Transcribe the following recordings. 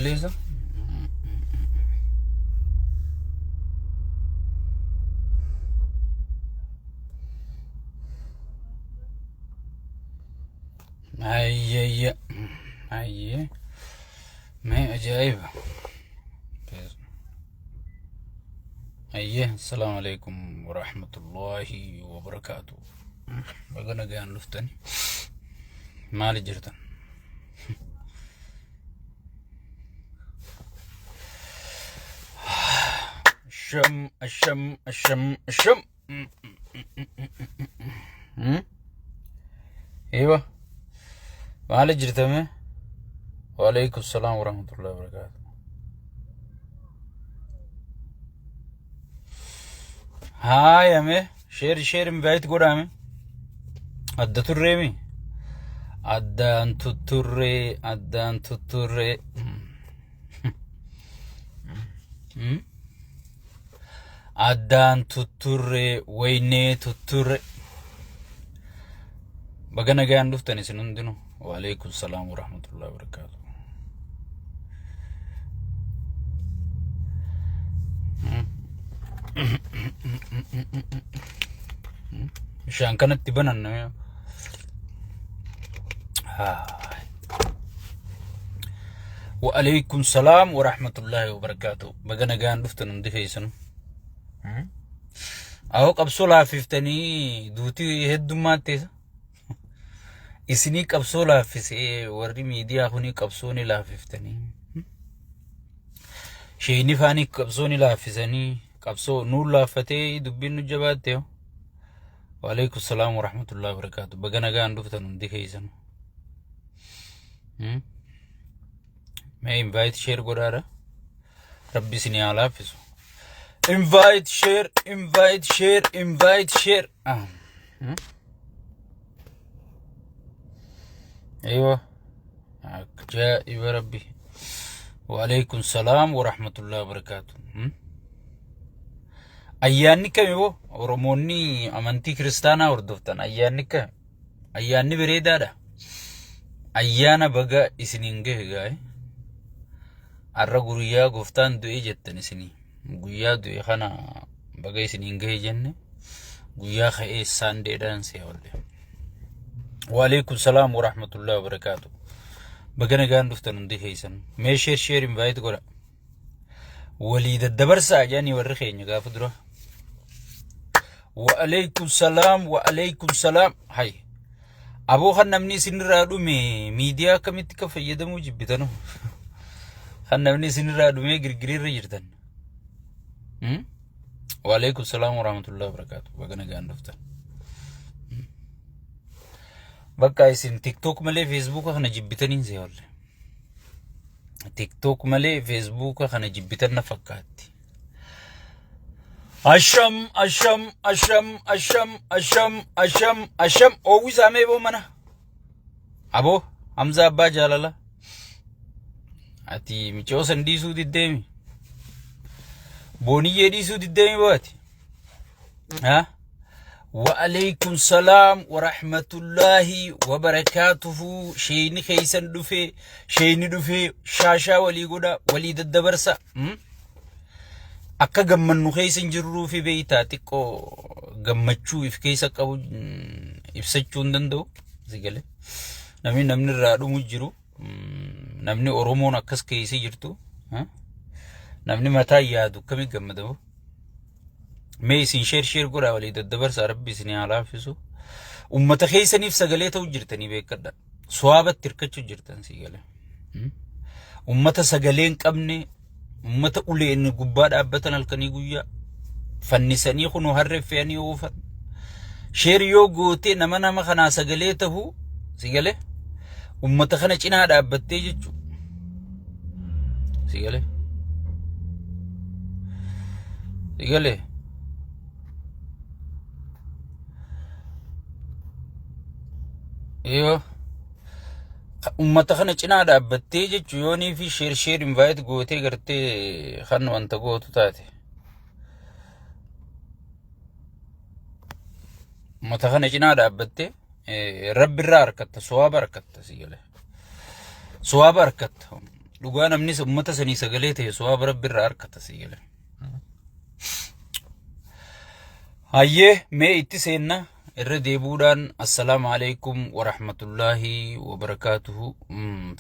Eegalleessa. Ayyayya. Ayyee. Mee ajaa'iba. Ayyee. Assalaamu alaikum warahmatullaahi wabarakaatu. Baga nagaan dhuftani. Maali jirtan? Asham, asham, asham, asham. Eewa. Maali jirtame? Waalaikum salaam warahmatullahi wabarakatuh. Haayame share share invite godhaame. Adda turreemi. Addaan tutturree addaan tutturree. Addaan tutturree waynee tutturre. Baga nagaan dhuftan isin hundinuu. Waalaikum salaam warahmatullahi wabarakatuh. Bishaan kanatti banan nama. Waalaikum salaam warahmatullahi wabarakatuh. Baga nagaan dhuftan hundi keessanuu. Awoo qabsoo laaffiftanii duutii heddummaatti isa. Isinii qabsoo laaffisee warri miidiyaa kunii qabsoo ni laaffiftanii. Sheeyni faanii qabsoo ni laaffisanii qabsoo nuun laaffatee dubbiin nu jabaatte. Waalaikum salaam warahmatullahi wabarakatuh. Baga nagaan dhuftan hundi keessanuu. Mee invite share godhaadha. Rabbi isinii haa laaffisu. Invite share invite share invite share. Ah. Hmm? Aywa. Ajaa'iba Rabbi. Waalaikum salaam wa rahmatullahi wa barakaatu. Hmm? Ayyaanni kami boo? Oromoonni amantii kiristaanaa hordoftan ayyaanni kami? Ayyaanni bareedaadha. Ayyaana baga isiniin gahe gaa'e. Har'a guyyaa gooftaan du'e jettan isinii. Guyyaa du'e kana baga isiniin gahe jenne guyyaa ka'ee saandeedhaan si oolle. Waalaikum salaam wa rahmatullahi wa barakaatu. Baga nagaan dhuftan hundi keessan. Mee share share invite godha. Walii daddabarsaa jedhanii warri keenya gaafa dura. Waalaikum salaam waalaikum salaam. Hay. Aboo kan namni isinirraa dhume miidiyaa akkamitti akka fayyadamuu jibbitanu? Kan namni isinirraa dhumee girgiriirra jirtan. Waalaikum salaam warahmatullahi wabarakatuh. Baga nagaan dhuftan. Bakka isin TikTok malee Facebook kana jibbitaniin si oolle. TikTok malee Facebook kana jibbitan na fakkaatti. Asham asham asham asham asham asham asham oowwisaa mee boo mana. Aboo Hamza Abbaa Jaalala. Ati micoo san dhiisuu diddeemi. Booniyyee dhiisuu diddeemi boo ati. Ha? Wa'alaikum salaam wa rahmatullahi wa barakaatuhu. Sheeyni keeysan dhufe, sheeyni dhufe, shaashaa walii godha, walii daddabarsa. Hmm? Akka gammannu keessa hin jirruu fi beeytaa xiqqoo gammachuu if keessa qabu ibsachuu hin danda'u. Si galee. Namni namni irraa dhumu jiru. Namni Oromoon akkas keessa jirtu. Namni mataa yaadu akkamii gammadamu. Mee isin sheer sheer godhaa walii daddabarsaa rabbi isin haa laaffisu. Ummata keessaniif sagalee ta'u jirtanii beekadha. Suwaabatti hirkachuu jirtan si galee. Ummata sagalee hin qabne, ummata uleen gubbaa dhaabbatan halkanii guyyaa fannisanii kunoo harree fe'anii oofan. Sheer yoo gootee nama nama kanaa sagalee ta'u si galee ummata kana cinaa dhaabbattee jechuudha. Si galee. Si galee. Yoo ummata kana cinaa dhaabbattee jechuun yoonii fi sheer sheer invite gootee gartee kan wanta gootu taate. Ummata kana cinaa dhaabbattee rabbi irraa harkatta suwaaba harkatta si galee. Suwaaba harkatta. Dhugaa namni ummata sanii sagalee ta'e suwaaba Rabbi irraa harkata sii gale. Hayyee, mee itti seenna. Irra deebuudhaan assalaamu alaikum warahmatullaahi wabarakaatuhu.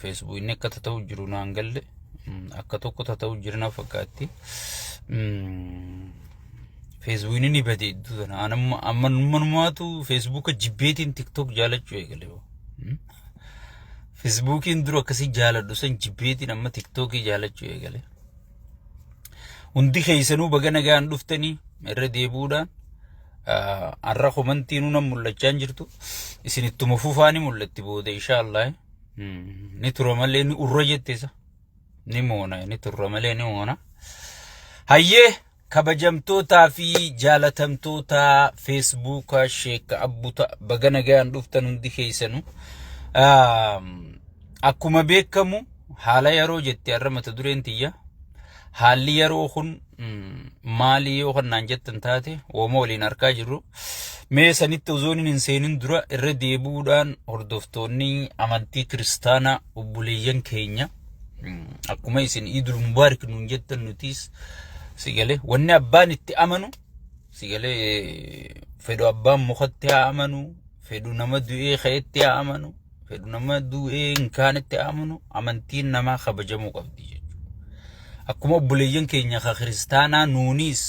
Feesbuukni akka ta'u jiru naan galle, akka tokko ta'u jiru na fakkaatti. Feesbuukni ni bade iddoo sana. Anamma ammanumaatu feesbuuka jibbeetiin TikTok jaalachuu eegale. Feesbuukiin dura akkasii jaaladhu san jibbeetiin amma TikTokii jaalachuu eegale. Hundi keessanuu baga nagaan dhuftanii. Irra deebuudhaan har'a komantiinuu nan mul'achaa hin jirtu. Isin ittuma fufaa, ni mul'atti booda inshaallah. Ni tura malee ni urra jette isa. Ni moona, ni turra malee ni moona. Hayyee, kabajamtootaa fi jaalatamtoota feesbuuka Sheeka Abbuta, baga nagaan dhuftan hundi keessanuu. Akkuma beekamu haala yeroo jette har'a mata dureen tiyya. Haalli yeroo kun maali yoo kannaan jettan taate, wooma waliin harkaa jirru. Mee sanitti osoo hin seenin dura irra deebi'uudhaan hordoftoonni amantii kiristaanaa obboleeyyan keenya, akkuma isin Idul Mubaarik nuun jettan nutis si galee, wanni abbaan itti amanu si galee, fedhu abbaan mukatti haa amanu, fedhu nama du'ee ka'etti haa amanu, fedhu nama du'ee hin kaanetti haa amanu, amantiin namaa kabajamuu qabdi jechuudha. Akkuma obboleeyyan keenya ka kiristaanaa nuunis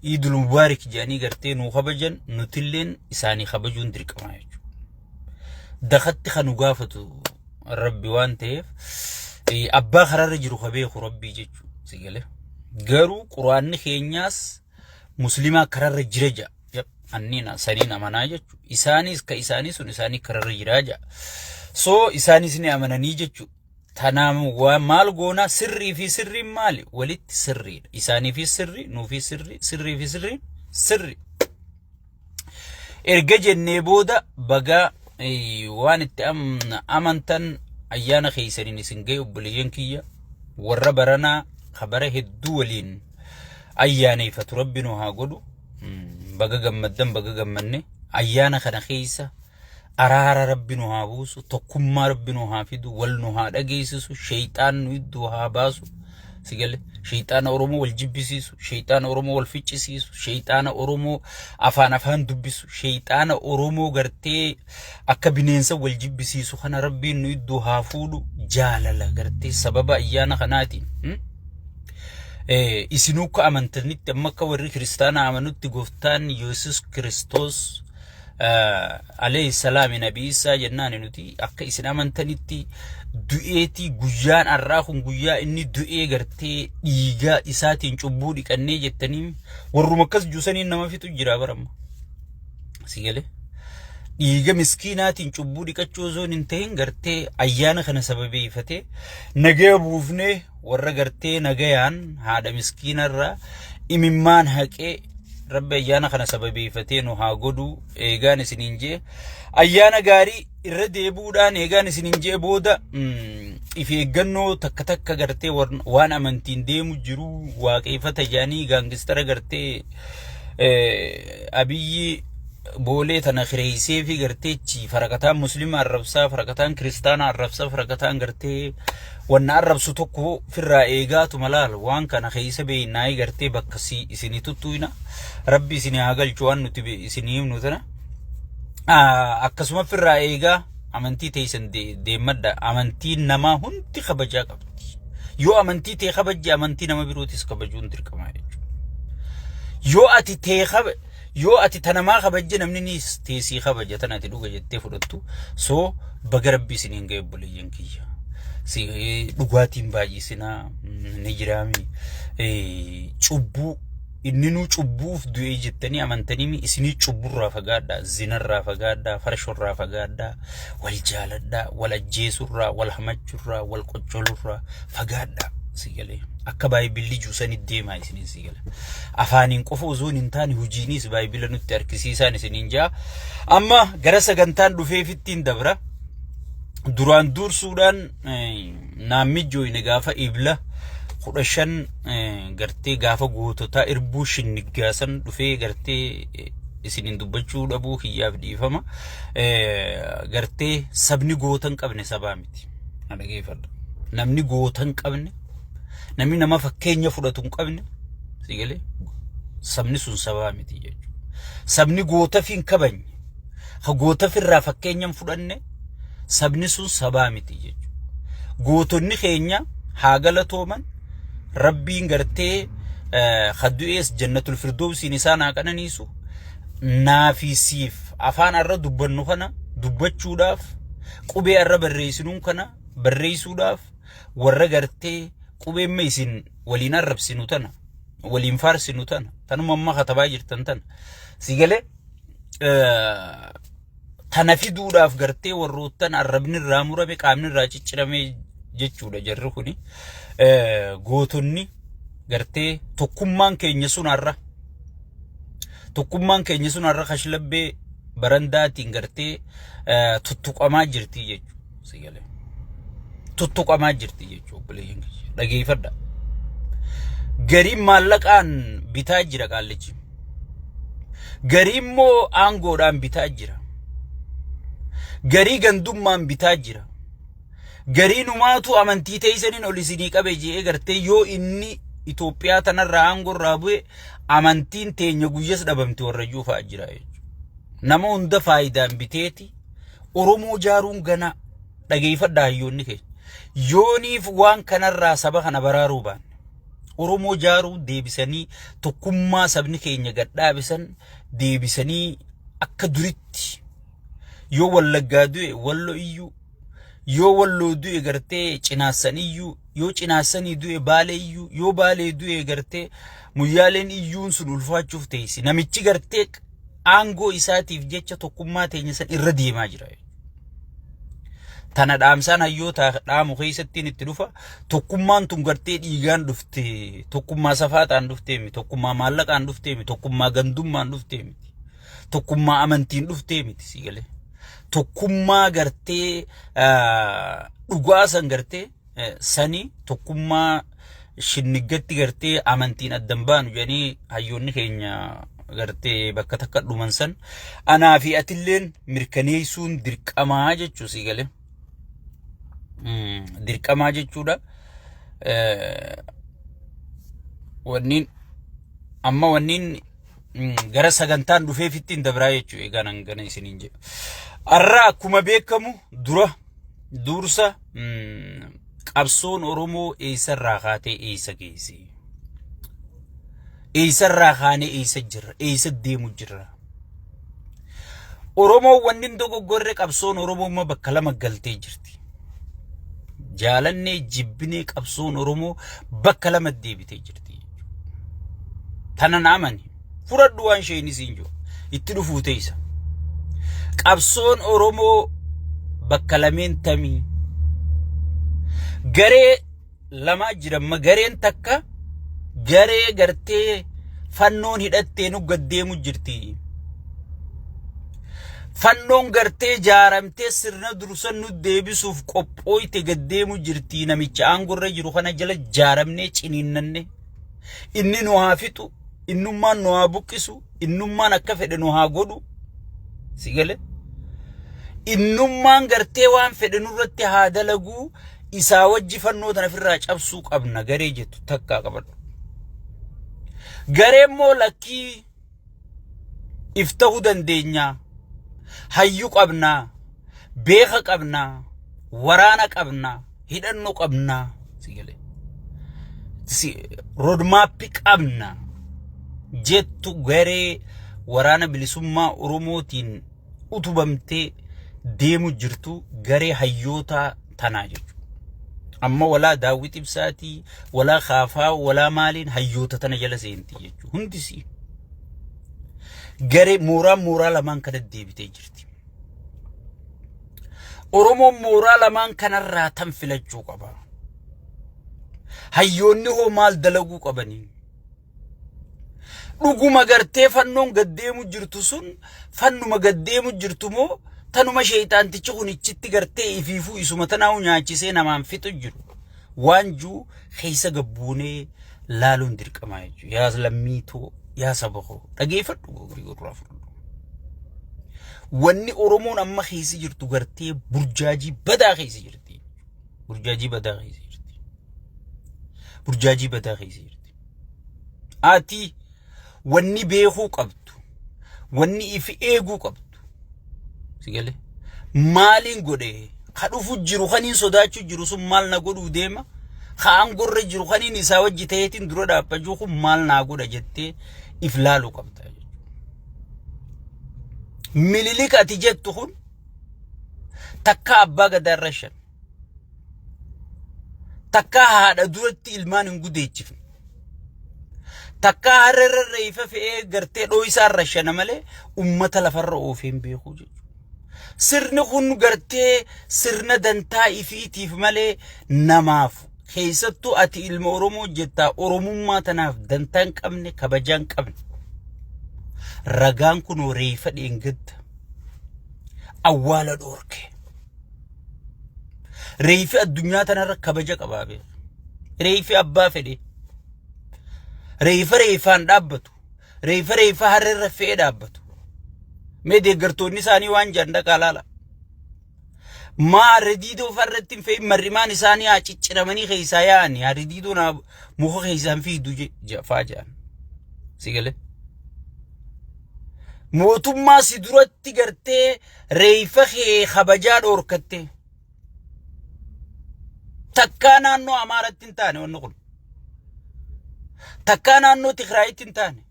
Idul Mubaarik jedhanii gartee nuu kabajan, nutilleen isaanii kabajuun dirqama jechuudha. Dakatti kan nu gaafatu Rabbi waan ta'eef, abbaa karaarra jiru ka beeku Rabbii jechuudha. Si galee. Garuu quraanni keenyaas muslimaa karaarra jira ja'a. Anniin saniin amanaa jechuudha. Isaanis ka isaanii sun isaanii karaarra jiraa ja'a. So isaanis ni amananii jechuudha. Tanaaf waa maal goonaa? Sirrii fi sirriin maali? Walitti sirriidha. Isaanii fi sirri, nuufii sirri, sirrii fi sirriin sirri. Erga jennee booda baga waan itti amantan ayyaana keessaniin isin ga'e. Obboleeyyan kiyya, warra baranaa kabara hedduu waliin ayyaaneeffatu Rabbi nu haa godhu. Baga gammaddan, baga gammanne. Ayyaana kana keessa araara Rabbi nu haa buusu, tokkummaa Rabbi nu haa fidu, wal nu haa dhageessisu, sheeyxaan nu iddoo haa baasu. Si gale, sheeyxaana Oromoo wal jibbisiisu, sheeyxaana Oromoo wal ficcisiisu, sheeyxaana Oromoo afaan afaan dubbisu, sheeyxaana Oromoo gartee akka bineensa wal jibbisiisu kana Rabbiin nu iddoo haa fuudhu. Jaalala gartee sababa ayyaana kanaatiin. Isinuu akka amantanitti, amma akka warri kiristaanaa amanutti, gooftaan Yesuus Kiristoos alayhi salaami, nabi Isaa jennaan nuti, akka isin amantanitti du'eetii guyyaan har'aa kun guyyaa inni du'ee gartee dhiigaa isaatiin cubbuu dhiqannee jettanii, warruma akkas juusaniin nama fixu jira baramma. Si galee? Dhiiga miskiinaatiin cubbuu dhiqachuu osoo hin ta'in, gartee ayyaana kana sababeeffatee nagaya buufnee, warra gartee nagayaan haadha miskiinarraa imimmaan haqee Rabbi ayyaana kana sababeeffatee nu haa godhu eegaan isiniin jee, ayyaana gaarii. Irra deebi'uudhaan eegaan isiniin jee booda, if eeggannoo takka takka gartee waan amantiin deemu jiru waaqeeffata jedhanii gaangistara gartee Abiyyi boolee tana kireessee fi gartee chi faraqataan muslima arrabsaa, faraqataan kiristaana arrabsaa, faraqataan gartee wanna arrabsu tokko firraa eegaatu malaal. Waan kana keessa beeynaayii gartee bakka si isinii tuttuuyna Rabbi isinii haa galchu. Waan nuti isinii himnu tana akkasuma firraa eegaa. Amantii teessan deemmadha. Amantiin namaa hundi kabajaa qabdi. Yoo amantii tee kabajje, amantii nama birootis kabajuun dirqama jechuudha. Yoo ati tee yoo ati tanamaa kabajje, namni ni teessii kabaja tan ati dhuga jettee fudhattu. So baga Rabbi isiniin ga'e, obboleeyyan kiyya. Si dhugaatiin baay'isinaa ni jiraami. Cubbuu inni nuu cubbuuf du'e jettanii amantanii, isinii cubburraa fagaadhaa, zinarraa fagaadhaa, farshorraa fagaadhaa, wal jaaladhaa, wal ajjeesurraa, wal hamachurraa, wal qoccolurraa fagaadhaa. Si galee, akka baay'ibilli juusanii deemaa isiniin si gala. Afaaniin qofa osoo hin taane hojiinis baay'ibila nutti harkisiisaan isiniin jaa. Amma gara sagantaan dhufeefittiin dabra. Duraan dursuudhaan naammijjooyne gaafa Ibla 15 gartee gaafa goototaa irbuu shinniggaasan dhufee gartee isiniin dubbachuu dhabuu kiyyaaf dhiifama. Gartee sabni goota hin qabne sabaa miti. Na dhageeffadha. Namni goota hin qabne, namni nama fakkeenya fudhatu hin qabne, si galee sabni sun sabaa miti jechuudha. Sabni goota fi hin kabajne, ka goota irraa fakkeenya hin fudhanne, sabni sun sabaa miti jechuudha. Gootonni keenya haa galatooman, Rabbiin gartee ka du'ees jannatul firdoowsiin isaan haa qananiisu. Naa fi siif afaan arra dubbannu kana dubbachuudhaaf, qubee arra barreessinuun kana barreessuudhaaf, warra gartee qubeen isin waliin arrabsinu tana, waliin faarsinu tana, tanuma amma katabaa jirtan tana, si galee, tana fiduudhaaf gartee warroottan arrabni irraa murame, qaamni irraa ciccirame jechuudha. Jarri kuni gootonni gartee tokkummaan keenya sun har'a, tokkummaan keenya sun har'a kashlabbee barandaatiin gartee tuttuqamaa jirti jechuudha. Si galee, tuttuqamaa jirti jechuudha. Obboleeyyan kiyya, dhageeffadha. Gariin maallaqaan bitaa jira qaallichi. Garii immoo aangoodhaan bitaa jira. Garii gandummaan bitaa jira. Garii numaatu amantii teessaniin ol isinii qabe je'ee gartee yoo inni Itoophiyaa tanarraa aangoo irraa bu'e amantiin teenya guyyas dhabamti warra juufaa jira jechuudha. Nama hunda faayidaan biteeti Oromoo jaaruun gana. Dhageeffadhaa, hayyoonni keenya. Yooniif waan kanarraa saba kana baraaruu baanne, Oromoo jaaruu deebisanii, tokkummaa sabni keenya gadhaabisan deebisanii, akka duritti yoo Wallaggaa du'e Wallo iyyuu, yoo Walloo du'e gartee Cinaassan iyyuu, yoo Cinaassanii du'e Baalee iyyuu, yoo Baalee du'e gartee Muyyaaleen iyyuun sun ulfaachuuf teessi. Namichi gartee aangoo isaatiif jecha tokkummaa teenya san irra deemaa jira. Tana dhaamsaan hayyoota dhaamu keessattiin itti dhufa. Tokkummaan tun gartee dhiigaan dhufte, tokkummaa safaaxaan dhuftee miti, tokkummaa maallaqaan dhuftee miti, tokkummaa gandummaan dhuftee miti, tokkummaa amantiin dhuftee miti, si galee. Tokkummaa gartee dhugaa san gartee sani, tokkummaa shinniggatti gartee amantiin addan baanu jedhanii hayyoonni keenya gartee bakka takka dhuman san anaa fi atilleen mirkaneessuun dirqamaa jechuu, si galee. Dirqamaa jechuudha. Wanniin amma wanniin gara sagantaan dhufeefitti hin dabraa jechuu egaa nan gana isiniin jedhu. Har'a akkuma beekamu dura dursa qabsoon Oromoo eessarraa kaatee eessa geesse? Eessarraa kaanee eessa jirra? Eessa deemu jirra? Oromoon wanni hin dogoggorre, qabsoon Oromoo amma bakka lama galtee jirti. Jaalannee jibbinee qabsoon Oromoo bakka lama deebitee jirti. Tana na amani. Fudhadhu waan isheen isiin jiru. Itti dhufuu teessa. Qabsoon Oromoo bakka lameen tamii. Garee lamaa jira amma. Gareen takka garee gartee fannoon hidhattee nu gaddeemu jirti. Fannoon gartee jaaramtee sirna dursan nu deebisuuf qophooyte gaddeemu jirti. Namicha aangorra jiru kana jala jaaramnee ciniinnanne. Inni nu haa fixu, innummaan nu haa buqqisu, innummaan akka fedhe nu haa godhu. Si galee? Innummaan gartee waan fedhe nurratti haa dalaguu, isaa wajji fannoo tana ofirraa cabsuu qabna garee jettu takkaa qabadhu. Garee immoo lakkii, if ta'uu dandeenya, hayyuu qabnaa, beeka qabnaa, waraana qabnaa, hidhannoo qabnaa, si galee. Roadmap qabna jettu garee waraana bilisummaa Oromootiin utubamtee deemu jirtu, garee hayyootaa tanaa jechuudha. Amma walaa Daawwit Ibsaatii, walaa Kaafaa, walaa maaliin hayyoota tana jala seenti jechuudha. Hundisii. Garee mooraa mooraa lamaan kana deebitee jirti. Oromoon mooraa lamaan kanarraa tan filachuu qaba. Hayyoonni hoo maal dalaguu qabanii? Dhuguma gartee fannoon gaddeemu jirtu sun fannuma gaddeemu jirtu moo tanuma sheeyxaantichi kun ichitti gartee ifiifuu isuma tanaa'u nyaachisee namaan fixu jiru? Waan juu keessa gabbuunee laaluun dirqamaa jechuudha. Yaa lammiitoo, yaa saba koo, dhageeffadhu, gurrii gurraa fudhadhu. Wanni Oromoon amma keessa jirtu gartee burjaajii badaa keessa jirti. Burjaajii badaa keessa jirti. Burjaajii badaa keessa jirti. Ati wanni beekuu qabdu, wanni ifi eeguu qabdu. Si galee? Maaliin godhe? Ka dhufu jiru kaniin sodaachuu jiru sun maal na godhuu deema? Ka aangorra jiru kaniin isaa wajji ta'eetiin dura dhaabbachuu kun maal naa godha jettee if laaluu qabda jechuudha. Mililik ati jettu kun takka abbaa gadaa irra shan. Takka haadha duratti ilmaan hin gudeechifne. Takka harra irra reefa fe'ee gartee dhooysaa irra shana malee ummata lafarra oofee hin beeku jechuudha. Sirni kun gartee sirna dantaa ifiitiif malee namaaf keessattuu ati ilma Oromoo jettaa Oromummaa tanaaf dantaa hin qabne kabajaa hin qabne. Ragaan kunoo reefa dheengadda awwaala dhoorke. Reeyfi addunyaa tanarra kabaja qabaa beeku. Reeyfi abbaa fedhe. Reeyfa reeyfaan dhaabbatu. Reeyfa reeyfa harreerra fe'ee dhaabbatu. Mee deeggartoonni isaanii waan jedhan dhaqaa laala. Maa harre diidoo farratti hin fe'in marrimaan isaanii haa cicciramanii keessaa yaa'anii harre diidoon haa muka keessaa hin fiidu faa jedhan. Si galee? Mootummaa si duratti gartee reeyfa kee kabajaa dhoorkatte. Takkaa naannoo Amaaratti hin taane wanni kun. Takkaa naannoo Tigraayitti hin taane.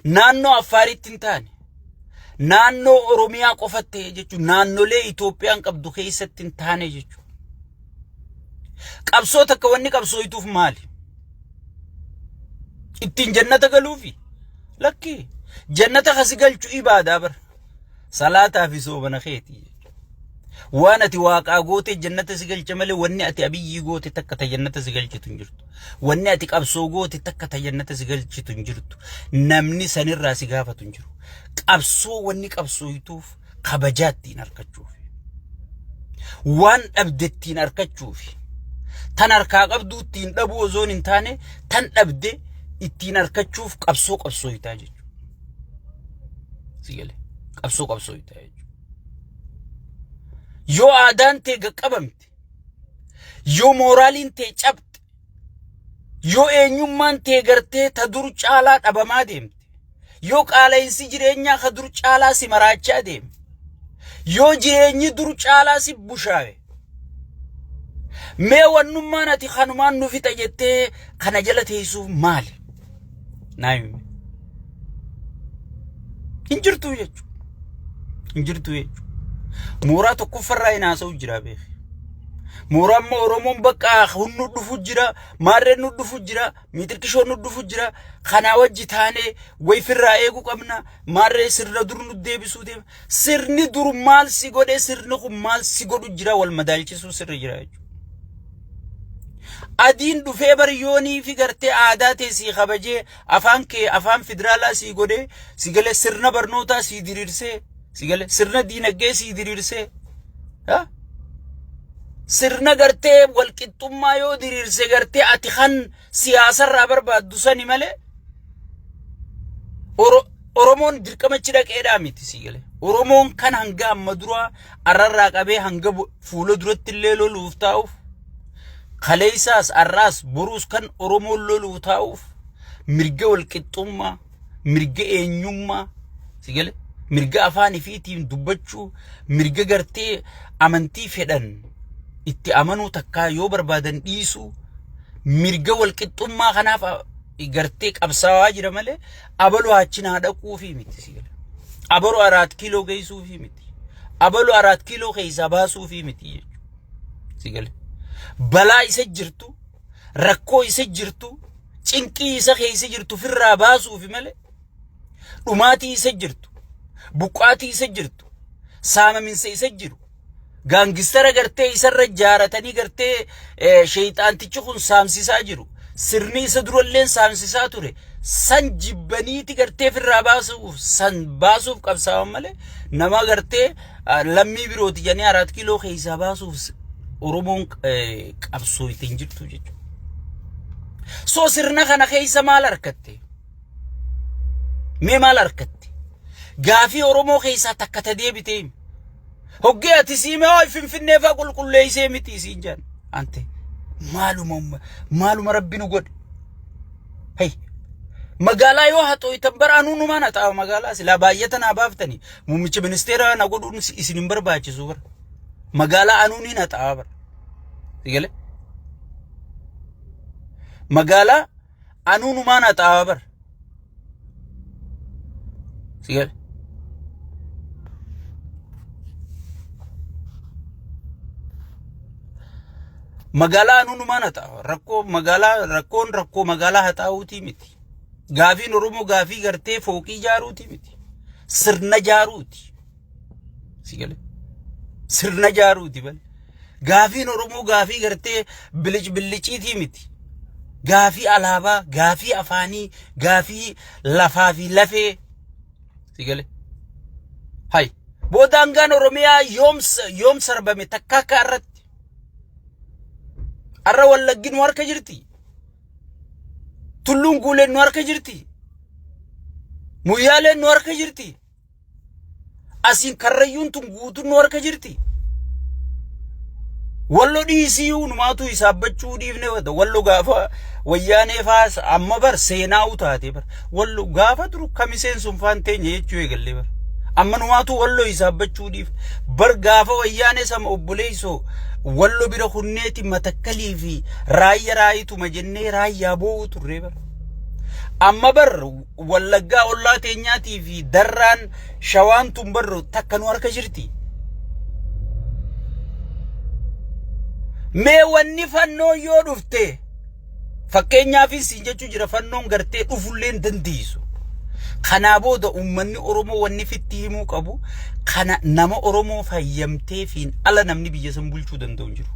Naannoo Affaaritti hin taane. Naannoo Oromiyaa qofatti ta'e jechuun naannolee Itoophiyaan qabdu keessatti hin taane jechuudha. Qabsoo takka wanni qabsooytuuf maali? Ittiin jannata galuufi? Lakki. Jannata kasi galchu ibaadaa bara. Salaataa fi soomana keeti. Waan ati waaqaa goote jannata si galcha malee wanni ati abiyyii goote takka ta jannata si galchitu hin jirtu. Wanni ati qabsoo goote takka ta jannata si galchitu hin jirtu. Namni sanirraa si gaafatu hin jiru. Qabsoo wanni qabsooytuuf kabajaa ittiin argachuuf. Waan dhabde ittiin argachuuf. Tan harkaa qabdu ittiin dhabuu osoo hin taane tan dhabde ittiin argachuuf qabsoo qabsooytaa jechuudha. Si galee qabsoo qabsooytaa jechuudha. Yoo aadaan tee qaqqabamte, yoo mooraaliin tee cabxe, yoo eenyummaan tee gartee ta dur caalaa dhabamaa deemte, yoo qaala'insi jireenyaa ka dur caalaa si maraachaa deeme, yoo jireenyi dur caalaa si bushaawe, mee wannummaan ati kanumaan nu fixa jettee kana jala teessuuf maali? Naa himi. Hin jirtuu jechuudha. Hin jirtuu jechuudha. Mooraa tokkoffarraa hin haasa'u jira beeki. Mooraa immoo Oromoon bakka hunnu dhufu jira, maarreen nu dhufu jira, miixirqishoon nu dhufu jira. Kanaa wajji taanee wayifirraa eeguu qabna. Maarree sirna dur nu deebisuu deema. Sirni dur maal si godhe sirni kun maal si godhu jira wal madaalchisuu sirri jira jechuudha. Adiin dhufee bar yoonii fi gartee aadaa tee sii kabajee afaan kee afaan federaalaa sii godhee si galee sirna barnootaa sii diriirsee si galee sirna diinagdee sii diriirsee ha? Sirna gartee walqixxummaa yoo diriirse gartee ati kan siyaasarraa barbaaddu sani malee Oromoon dirqama achi dhaqeedhaa miti si galee. Oromoon kan hanga amma duraa arrarraa qabee hanga fuula duratti illee loluuf taa'uuf kaleessaas arraas boruus kan Oromoon loluuf taa'uuf mirga walqixxummaa, mirga eenyummaa si galee mirga afaan ifiitiin dubbachuu, mirga gartee amantii fedhan itti amanuu takkaa yoo barbaadan dhiisuu, mirga walqixxummaa kanaaf gartee qabsaa'aa jira malee abalu achi naa dhaquufii miti si gala. Abalu araat kiiloo geessuufii miti. Abalu araat kiiloo keessaa baasuufii miti jechuudha. Si gala. Balaa isa jirtu, rakkoo isa jirtu, cinqii isa keessa jirtu firraa baasuufi malee dhumaatii isa jirtu, buqqaatii isa jirtu, saamaminsa isa jiru, Gaangistara gartee isarra jaaratanii gartee sheeyxaantichi kun saamsisaa jiru. Sirni isa duralleen saamsisaa ture. San jibbaniiti gartee firraa baasuuf san baasuuf qabsaa'an malee nama gartee lammii birooti jedhanii araat kiiloo keessaa baasuuf Oromoon qabsoo ittiin jirtu jechuudha. So sirna kana keessa maal argatte? Mee maal argatte? Gaafii Oromoo keessaa takka ta deebitee himi. Hoggee ati siime hoo Finfinnee faa qulqulleessee miti isiin jedhan. Ante Maaluma maaluma rabbi nu godhe. Hey. Magaalaa yoo haxooytan bara anuu numaan haxaawa magaalaa silaa baay'ata naa baaftanii muummicha ministeeraa na godhuun isin hin barbaachisu bara. Magaalaa anuu niin haxaawa bara. Sigale? Magaalaa anuu numaan haxaawa bara. Sigale? Magaalaa anuu numaan haxaawa. Rakkoo magaalaa rakkoon rakkoo magaalaa haxaawuutii miti. Gaafiin Oromoo gaafii gartee fooqii ijaaruutii miti. Sirna ijaaruuti. Sigale? Sirna ijaaruuti bal. Gaafiin Oromoo gaafii gartee bilic biliciitii miti. Gaafii alaabaa, gaafii afaanii, gaafii lafaa fi lafee. Sigale? Hay. Boodaangaan Oromiyaa yoom yoom sarbame takka akka irratti. Arra Wallaggi nu harka jirti. Tulluun Guuleen nu harka jirti. Muyyaaleen nu harka jirti. Asiin Karrayyuun tun guutuun nu harka jirti. Wallo dhiisii numaatu hisaabbachuu dhiifne wallo gaafa wayyaanee faas amma bar seenaa'u taate bar wallo gaafa duru kamiseen sun faan teenya jechuu eegallee bar. Amma numaatu wallo hisaabbachuu dhiifne bar gaafa wayyaanee sama obboleessoo wallo bira hunneeti matakkalii fi raayya raayituma jennee raayyaa boo'u turree bar. Amma bar Wallaggaa ollaa teenyaatii fi darraan shawaan tun barru takka nu harka jirti. Mee wanni fannoon yoo dhufte fakkeenyaafis siin jechuu jira fannoon gartee dhufullee hin dandeessu. Kanaa booda uummanni Oromoo wanni fitti himuu qabu kana nama Oromoo fayyamteefiin ala namni biyya san bulchuu danda'u hin jiru.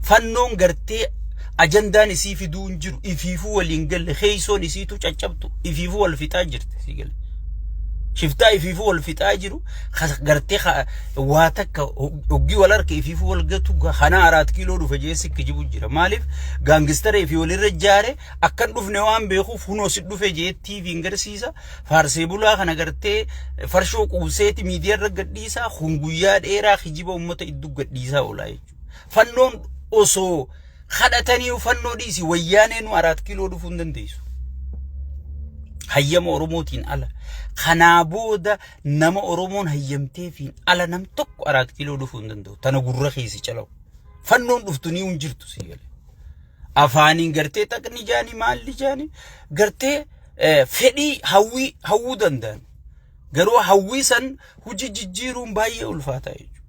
Fannoon gartee ajandaan isii fiduu hin jiru ifiifuu waliin galle keeysoon isiitu caccabtu ifiifuu wal fixaa jirti sii galle. Shiftaa ifiifuu wal fixaa jiru gartee waa takka hoggii wal harka ifiifuu wal gatu kana araat kiiloo dhufe jee si kijibu jira. Maaliif gaangistara ifii walirra jaare akkan dhufne waan beekuuf hunoo si dhufe jee TV'n garsiisa. Faarsee bulaa kana gartee farshoo quubseeti miidiyaa irra gadhiisaa kun guyyaa dheeraa kijiba uummata iddoo gadhiisaa oolaa jechuudha. Fannoon osoo kadhatanii fannoo dhiisi wayyaanee nu araat kiiloo dhufuu hin dandeessu. Hayyama Oromootiin ala. Kanaa booda nama Oromoon hayyamteefiin ala nam tokko araat kiiloo dhufuu hin danda'u. Tana gurra keessi calawu. Fannoon dhuftu ni hin jirtu si galee. Afaaniin gartee xaqni jaanii maalli jaanii gartee fedhii hawwii hawwuu danda'an. Garuu hawwii san hojii jijjiiruun baay'ee ulfaataa jechuudha.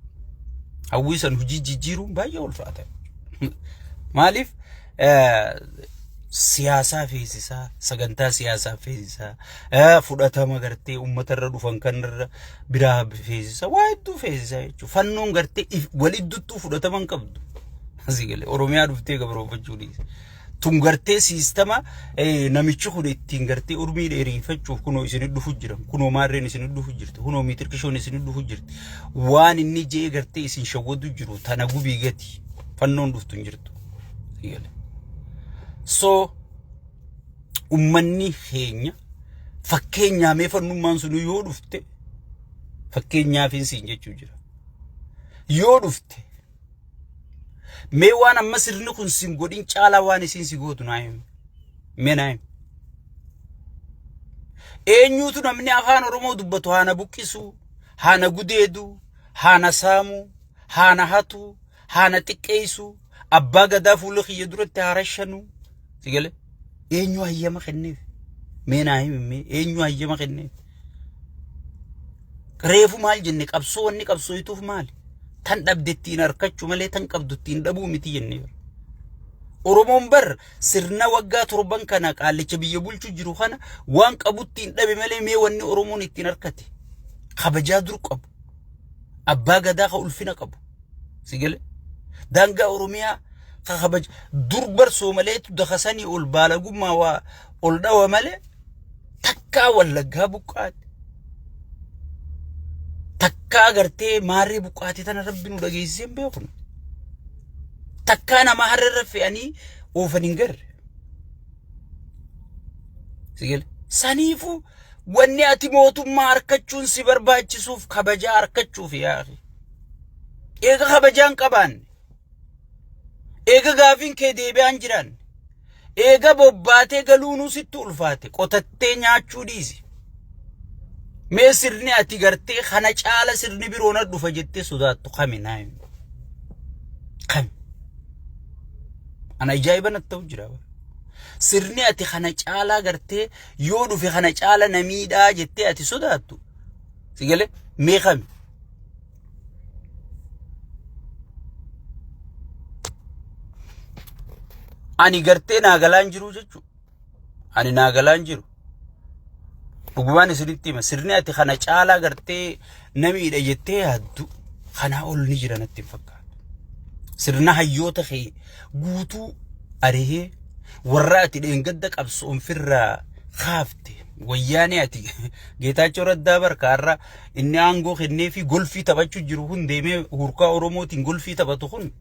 Hawwii san hojii jijjiiruun baay'ee ulfaataa jechuudha. Maaliif siyaasaa feesisaa, sagantaa siyaasaa feesisaa, fudhatama gartee uummata irra dhufan kanarra biraa feesisaa, waa hedduu feesisaa jechuudha. Fannoon gartee walidduttuu fudhatama hin qabdu. Asii galee Oromiyaa dhuftee gabroonfachuu dhiise. Tun gartee siistama namichi kun ittiin gartee urmii dheerifachuuf kunoo isin dhufu jiran kunoo maarreen isin dhufu jirti kunoo miitirkishoon isin dhufu jirti waan inni jee gartee isin shawwadu jiru tana gubii gati fannoon dhuftu hin jirtu. So ummanni keenya fakkeenyaa mee fannummaan sun yoo dhufte fakkeenyaafin siin jechuu jira. Yoo dhufte Mee waan amma sirni kun sin godhin caalaa waan isiin si gootu naa himi. Mee naa himi. Eenyuutu namni afaan Oromoo dubbatu haana buqqisu, haana gudeedu, haana saamu, haana hatu, haana xiqqeessu, abbaa gadaa fuula kiyya duratti haa rashanu. Si galee? Eenyu hayyama kenneef? Mee naa himi mee eenyu hayyama kenneef? Reefu maal jenne qabsoo wanni qabsooytuuf maali? Tan dhabde ittiin harkachuu malee tan qabdu ittiin dhabuu miti jennee. Oromoon bar sirna waggaa torban kana qaallicha biyya bulchu jiru kana waan qabu ittiin dhabe malee mee wanni Oromoon ittiin harkate kabajaa dur qabu. Abbaa gadaa ka ulfina qabu. Si gale? Daangaa Oromiyaa ka kabaja dur bar Soomaleetu dakasanii ol baalagummaa waa ol dhawa malee takkaa Wallaggaa buqqaate. Takkaa gartee maarree buqqaate tana rabbi nu dhageessisee hin beeku. Takkaa nama har'a irra fe'anii oofan hin garre. Si gale? Saniifuu wanni ati mootummaa harkachuun si barbaachisuuf kabajaa harkachuuf yaa akhi. Eega kabajaa hin qabaanne. Eega gaafiin kee deebi'aan jiran, eega bobbaatee galuunuu sitti ulfaate, qotattee nyaachuu dhiisi. Mee sirni ati gartee kana caala sirni biroo na dhufa jettee sodaattu kami naa himi? Kami? Ana ajaa'iba natti ta'u jira. Sirni ati kana caalaa gartee yoo dhufe kana caala na miidhaa jettee ati sodaattu. Si galee mee kami? Ani gartee naa galaan jiru jechuudha. Ani naa galaan jiru. Dhugumaan isinitti hima. Sirni ati kana caalaa gartee na miidha jettee yaaddu kanaa ol ni jira natti hin fakkaatu. Sirna hayyoota kee guutuu arihee warra ati dheengadda qabsoon firraa kaafte wayyaanee ati Geetaachoo Raddaa barkaarra inni aangoo kennee fi golfii taphachuu jiru kun deemee hurkaa Oromootiin golfii taphatu kun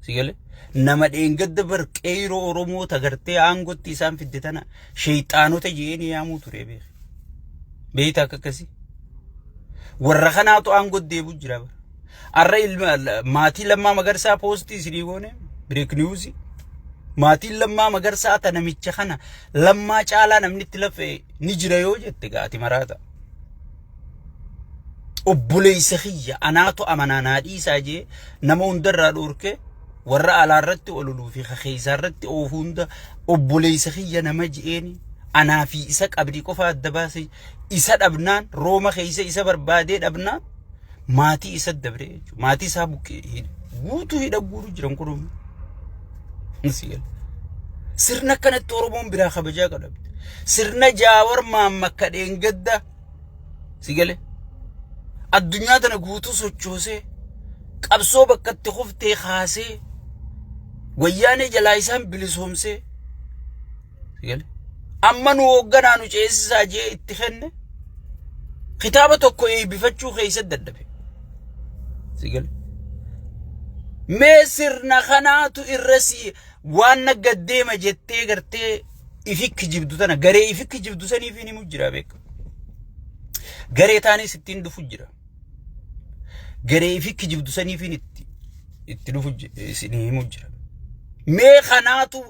si galee nama dheengadda bar qeeyroo Oromoo tagartee aangootti isaan fidde tana sheeyxaanota je'een yaamuu ture beek. Beeyta akka akkasii. Warra kanaatu aangootti deebi'u jira bara. Arra ilma maatii Lammaa Magarsaa poostii isinii goone break news. Maatiin Lammaa Magarsaa ta namicha kana Lammaa caalaa namni itti lafee ni jira yoo jette gaati maraata. Obboleessa kiyya anaatu amanaa naa dhiisaa jee nama hundarraa dhoorke warra alaa irratti ololuu fi keessa irratti oofu hunda obboleessa kiyya nama je'een anaa fi isa qabrii qofa adda baase isa dhabnaan rooma keessa isa barbaadee dhabnaan maatii isa dabre jechuudha. Maatii isaa buqqee guutuu hidha guutuu jiran kun. Sirna akkanatti Oromoon biraa kabajaa qadhabde. Sirna Jaawar Maammakka dheengadda si gale addunyaa tana guutuu sochoosee qabsoo bakkatti kuftee kaasee wayyaanee jalaa isaan bilisoomsee si gale amma nu hoogganaa nu ceesisaa jee itti kenne kitaaba tokko eebbifachuu keessatti dadhabe. Si gale mee sirna kanaatu irra si waan na gaddeema jettee gartee ifi kijibdu tana garee ifi kijibdu saniif hin himu jira beeka. Garee taanis ittiin dhufu jira. Garee ifi kijibdu saniif hin itti dhufu isin himu jira. Mee kanaatu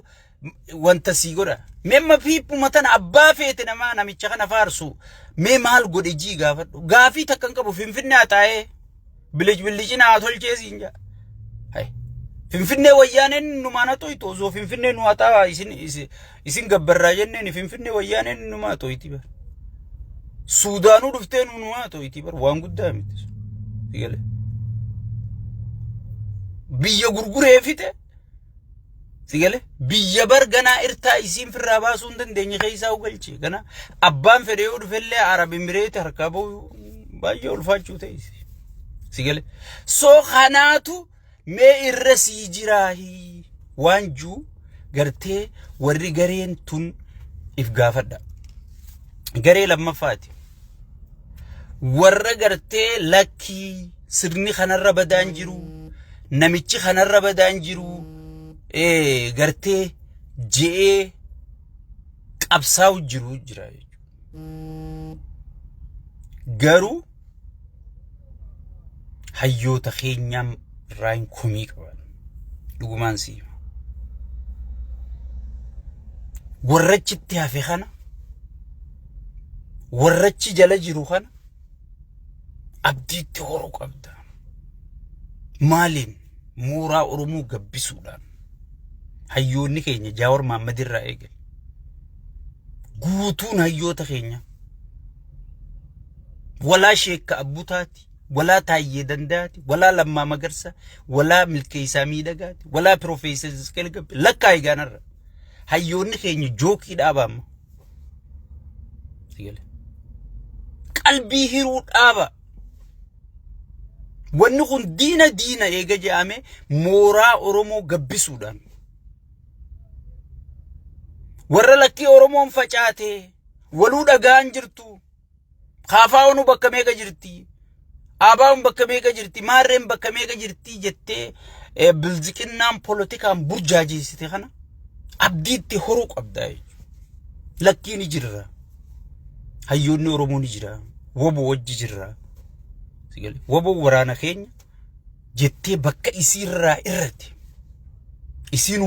wanta sii godha. Mee amma piippuma tana abbaa feete namaa namicha kana faarsu mee maal godhe jii gaafadhu. Gaafii takka hin qabu Finfinnee haa taa'ee. Bilic bilicina haa tolchee siin jaa. Hai. Finfinnee wayyaaneen numaan haa toytu osoo Finfinnee nu haa ta'a isin isin gabbarraa jenneen Finfinnee wayyaaneen numaa toyti bar. Suudaanuu dhuftee nu numaa toyti bar waan guddaa miti. Sigale. Biyya gurguree fixe. Sigale. Biyya bar ganaa irtaa isiin firraa baasuu hin dandeenye keessaa galche. Gana abbaan fedhe yoo dhufellee Arab Imireeti harkaa bahu baay'ee ulfaachuu ta'e. Sigale. So kanaatu mee irra sii jiraahi waan juu gartee warri gareen tun if gaafadha. Garee lammaffaati. Warra gartee lakkii sirni kanarra badaan jiru namichi kanarra badaan jiru gartee je'ee qabsaa'u jiru jira jechuudha. Garuu hayyoota keenyaan irraa hin komii qaban. Dhugumaan si hima. Warrachitti hafe kana warrachi jala jiru kana abdiitti horuu qabda. Maaliin mooraa Oromoo gabbisuudhaan hayyoonni keenya Jaawar Mahaammad irraa eegale. Guutuun hayyoota keenya walaa Sheekka Abbutaati, walaa Taayyee Danda'aati, walaa Lammaa Magarsaa, walaa Milkeessaa Miidhagaati, walaa Piroofeesar Isqeel Gabbe lakkaa eegaanarra. Hayyoonni keenya jookii dhaaba amma. Qalbii hiruu dhaaba. Wanni kun diina diina eega jedhame mooraa Oromoo gabbisuudhaan. Warra lakkii Oromoon facaatee waluu dhagaan jirtu. Kaafaa'oonu bakka meeqa jirti? Aabaa'oon bakka meeqa jirti? Maarreen bakka meeqa jirti jettee bilziqinnaan polotikaan burjaajeessite kana abdiitti horuu qabda jechuudha. Lakkii ni jirra. Hayyoonni Oromoo ni jira. Wobo wajji jirra. Wbo waraana keenya jettee bakka isiirraa irratti. Isiin